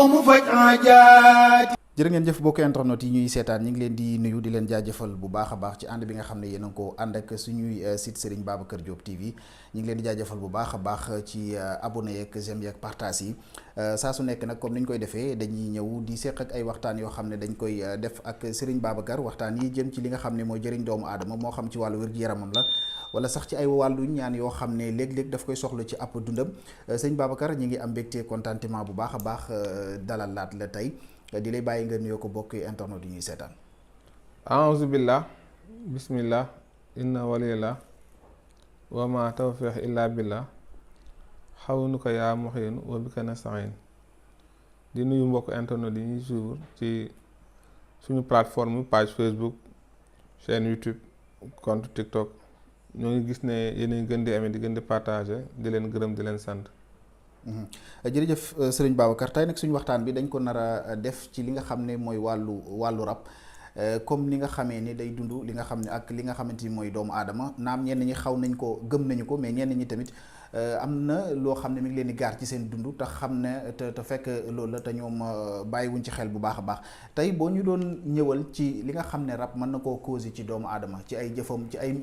mu faj aajaati. jërë ngeen jëf bokk internet yi ñuy seetaan ñi ngi leen di nuyu di leen jaajëfal bu baax a baax ci ànd bi nga xam ne yéen a ngi ko ànd ak suñuy site Serigne Babacar Diop TV ñi ngi leen di jaajëfal bu baax a baax ci abonné yeeg j'aime yeeg partage yi saa su nekk nag comme ni ñu koy defee dañuy ñëw di seq ak ay waxtaan yoo xam ne dañ koy def ak Serigne Babacar waxtaan yi jëm ci li nga xam ne mooy jëriñ doomu aadama moo xam ci wàllu wér-gu-yaramam la wala sax ci ay wàllu ñaan yoo xam ne léeg-léeg daf koy soxla ci ab dundam sëñ Babacar ñi ngi am mbégte contentement bu baax a baax dalal laat la tey di lay bàyyi nga nuyoo ko bokk internet yi ñuy seetaan. aouzu billah bismillah inna walillah wa ma tawfiq illa billah xawnuka yaa muxiin wa bika nastain. di nuyu mbokk internet yi ñuy suivre ci suñu plateforme page Facebook chaîne YouTube compte TikTok ñoo ngi gis ne yéen gën di amee di gën di partager di leen gërëm di leen sant. jërëjëf sëriñ Babacar tey nag suñu waxtaan bi dañ ko nar a def ci li nga xam ne mooy wàllu rab comme ni nga xamee ni day dund li nga xam ne ak li nga xamante ni mooy doomu aadama naam ñenn ñi xaw nañ ko gëm nañu ko mais ñenn ñi tamit am na loo xam ne mi ngi leen di gaar ci seen dund te xam ne te fekk loolu la te ñoom bàyyiwuñ ci xel bu baax a baax tey boo ñu doon ñëwal ci li nga xam ne rab mën na koo causer ci doomu aadama ci ay jëfam ci ay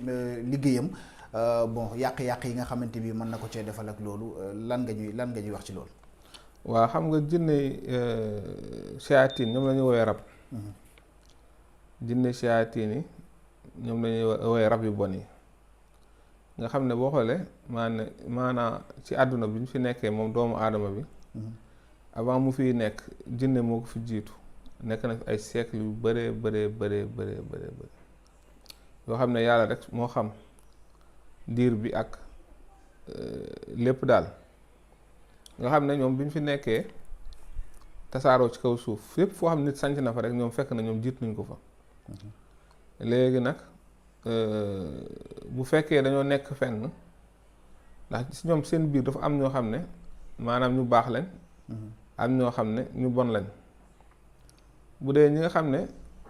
liggéeyam. Bon yàq-yàq yi nga xamante bi mën na ko cee defal ak loolu lan nga ñuy wax ci loolu. waaw xam nga jinne shayatin ñoom la ñuy woowee rab. jinne shayatin yi ñoom la ñuy woowee rab yu bon yi nga xam ne boo xoolee maanaa ci àdduna bi ñu fi nekkee moom doomu aadama bi. avant mu fiy nekk jinne moo ko fi jiitu nekk na fi ay siècle yu bëree yoo xam ne yàlla rek moo xam. diir bi ak lépp daal nga xam ne ñoom bi ñu fi nekkee tasaaroo ci kaw suuf fépp foo xam nit sanc na fa rek ñoom fekk na ñoom jiit nañ ko fa. léegi nag bu fekkee dañoo nekk fenn ndax ci ñoom seen biir dafa am ñoo xam ne maanaam ñu baax lañ. am ñoo xam ne ñu bon lañ. bu dee ñi nga xam ne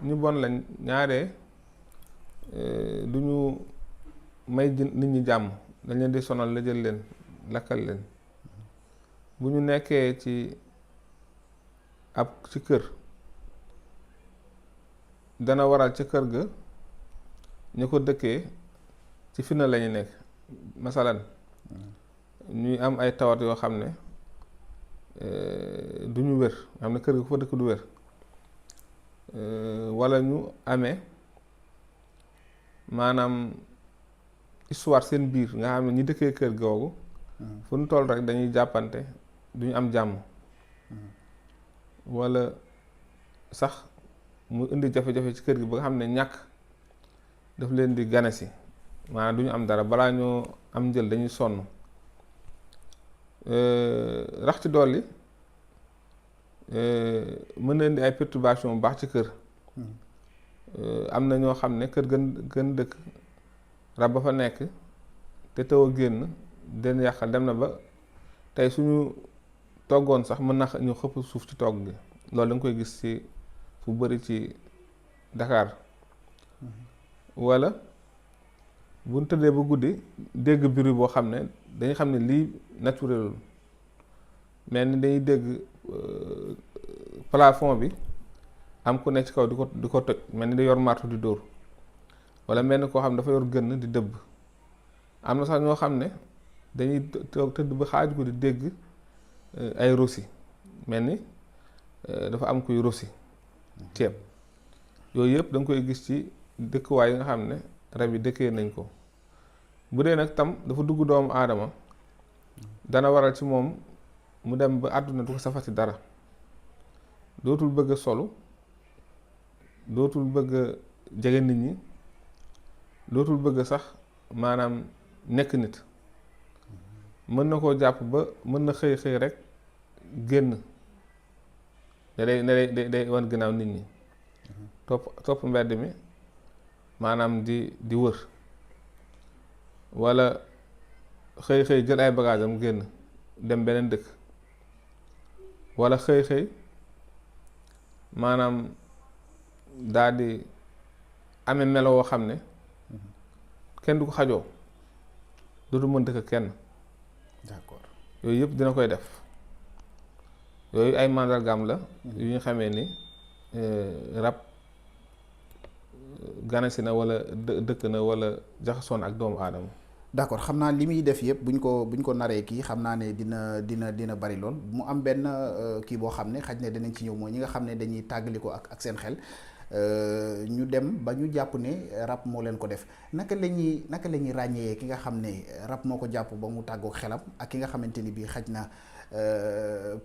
ñu bon lañ ñaaree du ñu may nit ñi jàmm dañ leen di sonal la jël leen lakkal leen bu ñu nekkee ci kër dana waral ca kër ga ñu ko dëkkee ci fitna la ñu nekk masalan ñuy am ay tawat yoo xam ne du ñu wér xam ne kër ga ku fa dëkk du wér walla ñu amee maanaam histoire seen biir nga xam ne ñi dëkkee kër googu fu ñu toll rek dañuy jàppante duñu am jàmm walla sax mu indi jafe-jafe ci kër gi ba nga xam ne ñàkk daf leen di gane si maanaam duñu am dara balaa ñoo am njël dañuy sonn rax ci dolli mën na indi ay perturbation bu baax ci kër am na ñoo xam ne kër gën dëkk rab ba fa nekk te taw a génn den yàqal dem na ba tey suñu toggoon sax mën na ñu xëpp suuf ci togg gi loolu da nga koy gis ci fu bari ci Dakar walla bu ñu tëddee ba guddi dégg bruit boo xam ne dañuy xam ne lii naturel mais ni dañuy dégg plafond bi am ku nekk ci kaw di ko toj mel ni da yor martu di dóor wala mel ni koo xam ne dafa yor gën di dëbb am na sax ñoo xam ne dañuy toog tëdd ba xaaj ko di dégg ay rosi mel ni dafa am kuy rosi ceeb yooyu yëpp da nga koy gis ci dëkkuwaay yi nga xam ne rab yi dëkkee nañ ko bu dee nag tam dafa dugg doomu aadama dana waral ci moom mu dem ba àdduna du ko safati dara dootul bëgg a solu dootul bëgg a jege nit ñi dootul bëgg sax maanaam nekk nit mën na koo jàpp ba mën na xëy rek génn day wan gannaaw nit ñi topp mbedd mi maanaam di wër walla xëy jël ay bagage am génn dem beneen dëkk walla xëy maanaam daal di amee melo woo xam ne kenn du ko xajoo dootu mën dëkk kenn. d'accord yooyu yëpp dina koy def yooyu ay màndargaam la yu ñu xamee ni rab ganasi na wala dëkk na wala jaxasoon ak doomu aadama. d'accord xam naa li muy def yëpp buñ ko naree kii xam naa ne dina bari lool mu am benn kii boo xam ne xaj ne danañ ci ñëw mooy ñi nga xam ne dañuy tàggali ko ak seen xel ñu dem ba ñu jàpp ne rab moo leen ko def naka la ñuy ràññee ki nga xam ne rab moo ko jàpp ba mu tàggook xelam ak ki nga xamante ni bii xaj na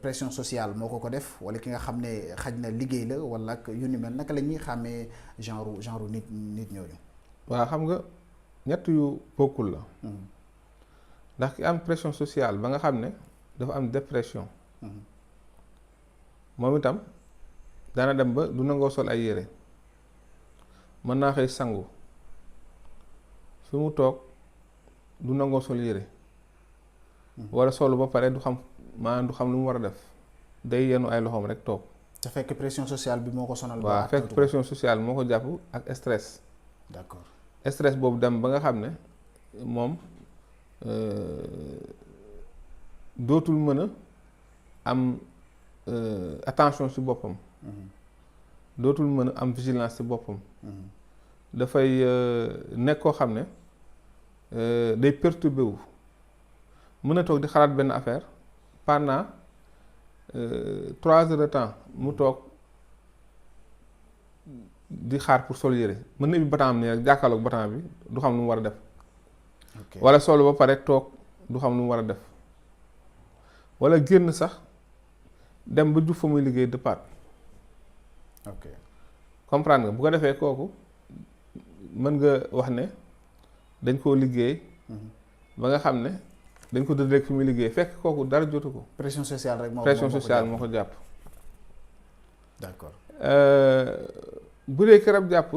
pression sociale moo ko def wala ki nga xam ne xaj na liggéey la wala ak yu ni mel naka la ñuy xàmmee genre nit ñooñu. waaw xam nga ñett yu bokkul la. ndax ki am pression sociale ba nga xam ne dafa am dépression. moom itam daana dem ba du nangoo sol ay yére mën naa xëy sangu fi mu toog du nangoo sol yére wala solu ba pare du xam lu mu war a def day yenu ay loxoom rek toog. te fekk pression sociale bi moo ko sonal. waaw fekk pression sociale moo ko jàpp ak stress. d'accord stress boobu dem ba nga xam ne moom dootul mën a am attention ci boppam. dootul mën a am vigilance ci boppam. dafay nekk koo xam ne day perturbé wu mën a toog di xalaat benn affaire pendant 3 heures de temps mu toog di xaar pour sol yére mën na ibbi bataam nii rek jàkkaarloog bataam bi du xam lu mu war a def. wala solo ba pare toog du xam lu mu war a def wala génn sax dem ba jub fa muy liggéey dëppaat. ok comprendre nga bu ko defee kooku mën nga wax ne dañ koo liggéey ba nga xam ne dañ ko dëdd rek fi muy liggéey fekk kooku dara jotu ko. pression sociale rek moo ko jàpp. d'accord bu dee ki rab jàpp.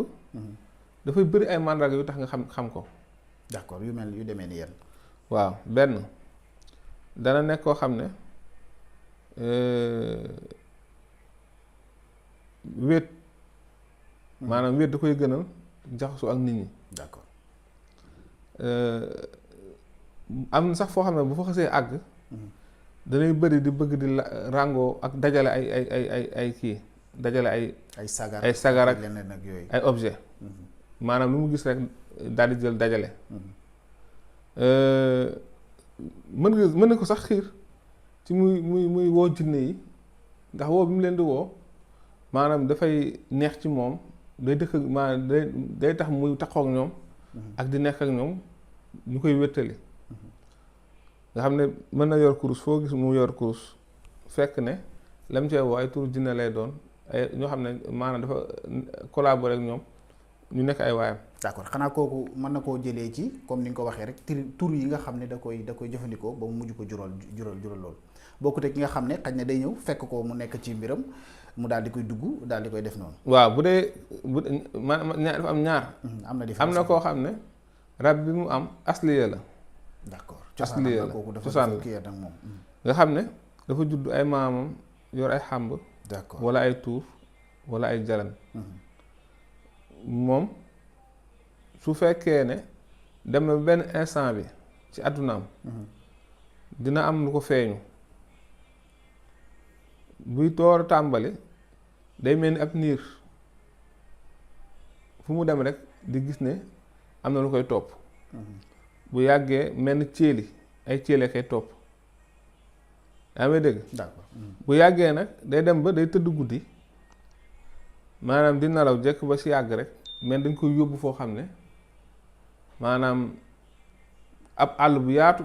dafay bëri ay màndarga yu tax nga xam ko. d'accord yu demee ni yenn. waaw benn dana nekk koo xam ne wéet maanaam wéet da koy gënal jaxasoo ak nit ñi. d'accord am na sax foo xam ne bu fa xasee àgg danay bëri di bëgg di ràngoo ak dajale ay kii dajale ay sagar ak leneen ak yooyu ay objet maanaam lu mu gis rek daal di jël dajale. mën na ko sax xiir ci muy woo jinne yi ndax woo bi mu leen di woo maanaam dafay neex ci moom day dëkk maanaam day tax muy taxaw ak ñoom ak di nekk ak ñoom ñu koy wéttali nga xam ne mën na yor kurus foo gis mu yor kurus fekk ne lam cee woo ay turu jinne lay doon ay ñoo xam ne maanaam dafa collaborer ak ñoom ñu nekk ay waayam. d'accord xanaa kooku mën na koo jëlee ci comme ni nga ko waxee rek tur yi nga xam ne da koy jëfandikoo ba mu mujj ko jural loolu bokkute ki nga xam ne xaj na day ñëw fekk ko mu nekk ci mbiram mu daal di koy dugg daal di koy def noonu. waaw bu dee dafa am ñaar. am na différence am na koo xam ne rab bi mu am asliya la. d'accord asliya la cosaan la moom. nga xam ne dafa judd ay maamam yor ay xàmb. d'accord wala ay tuur wala ay jalan. moom su fekkee ne dem na benn instant bi ci àddunaam dina am lu ko feeñu buy door a tàmbali day mel ni ab niir fu mu dem rek di gis ne am na lu koy topp bu yàggee mel ni céeli ay céeli koy topp yaa may dégg. d'accord bu yàggee nag day dem ba day tëdd guddi maanaam di nelaw jekk ba si yàgg rek mais dañ koy yóbbu foo xam ne maanaam ab àll bu yaatu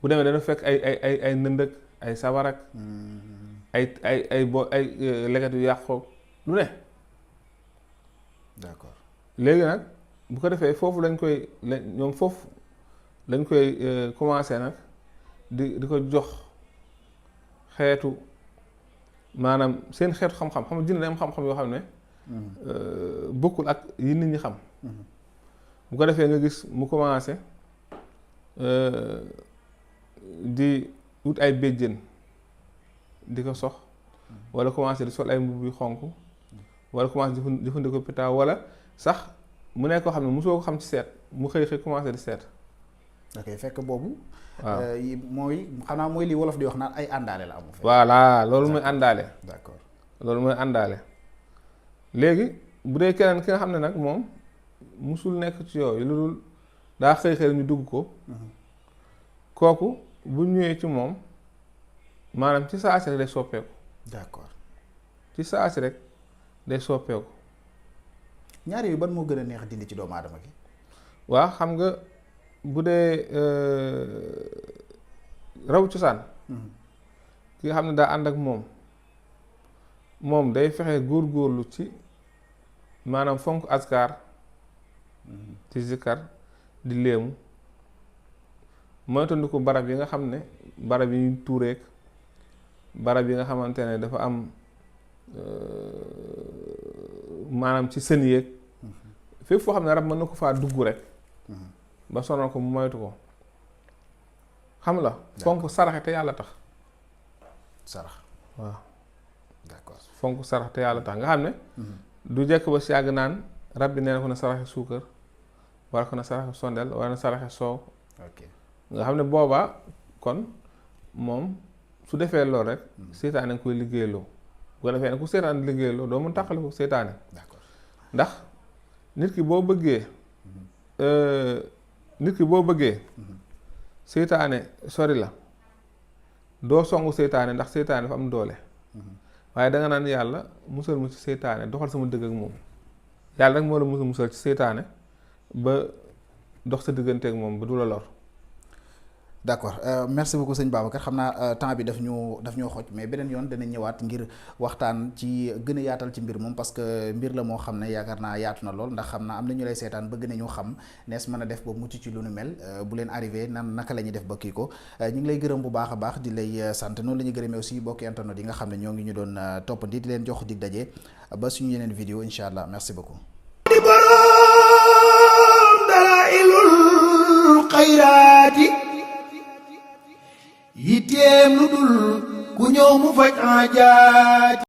bu demee dana fekk ay ndëndëg ay sabarak ay leget yu yàqoo lu ne. d'accord léegi nag bu ko defee foofu lañ koy ñoom foofu lañ koy commencé nag di ko jox xeetu maanaam seen xeetu xam-xam xam nga jinne day am xam-xam yoo xam ne bokkul ak yi nit ñi xam. bu ko defee nga gis mu commencé di wut ay béjjén di ko sox wala commencé di sol ay mbubb yu xonk wala commencé jëfandikoo pétaaw wala sax mu nekk koo xam ne mosoo ko xam ci seet mu xëy commencé di seet. ok fekk boobu. waaw mooy xanaa mooy li wolof di wax naan ay àndaale la amu fi. voilà loolu mooy àndaale. d'accord loolu mooy àndaale léegi bu dee keneen ki nga xam ne nag moom musul nekk ci yooyu lu dul daa xëy xëy ñu dugg ko. kooku bu ñëwee ci moom maanaam ci saa si rek day soppeeku. d'accord ci saa si rek day soppeeku. ñaar yooyu ban moo gën a neex dindi ci doomu aadama gi. waa xam nga bu dee raw cosaan. ki nga xam ne daa ànd ak moom day fexe góorgóorlu ci maanaam fonk askar ci zikkar di léemu moytandiku barab yi nga xam ne barab yi ñu tuureek barab yi nga xamante ne dafa am maanaam ci sën yeeg fépp foo xam ne rab mën na ko faa dugg rek ba sonal ko mu moytu ko xam la fonk saraxe te yàlla tax sarax waaw d'accord fonk sarax te yàlla tax nga xam ne du jekk ba si yàgg naan rab bi nee na ko na saraxe suukar wala ko na saraxe sondel wala na saraxe soow ok nga xam ne boobaa kon moom su defee loolu rek seytaane nga koy liggéeyloo bu ko defee ne ku seytaane liggéeyloo doo mën tàqale ko seytaane d'accord ndax nit ki boo bëggee seytaane sori la doo songu seytaane ndax seytaane dafa am doole waaye da nga naan yàlla musal mu ci seytaane doxal sama dëgg ak moom yàlla rek moo la musal ci seytaane ba dox sa diggante ak moom ba du la lor. d'accord merci beaucoup sëñ Babacar xam naa temps bi daf ñoo xoj mais beneen yoon dana ñëwaat ngir waxtaan ci gën a yaatal ci mbir moom parce que mbir la moo xam ne yaakaar naa yaatu na lool ndax xam naa am na ñu lay seetaan bëgg nañu xam nees mën a def ba mucc ci lu nu mel bu leen arrivé naka la ñuy def ba kii ko ñu ngi lay gërëm bu baax a baax di lay sant noonu la ñuy gërëmee aussi bokki internet yi nga xam ne ñoo ngi ñu doon toppandi di leen jox dig daje ba suñu yeneen vidéo incha allah merci beaucoup. yitteem lu dul ku ñëw mu faj aajaati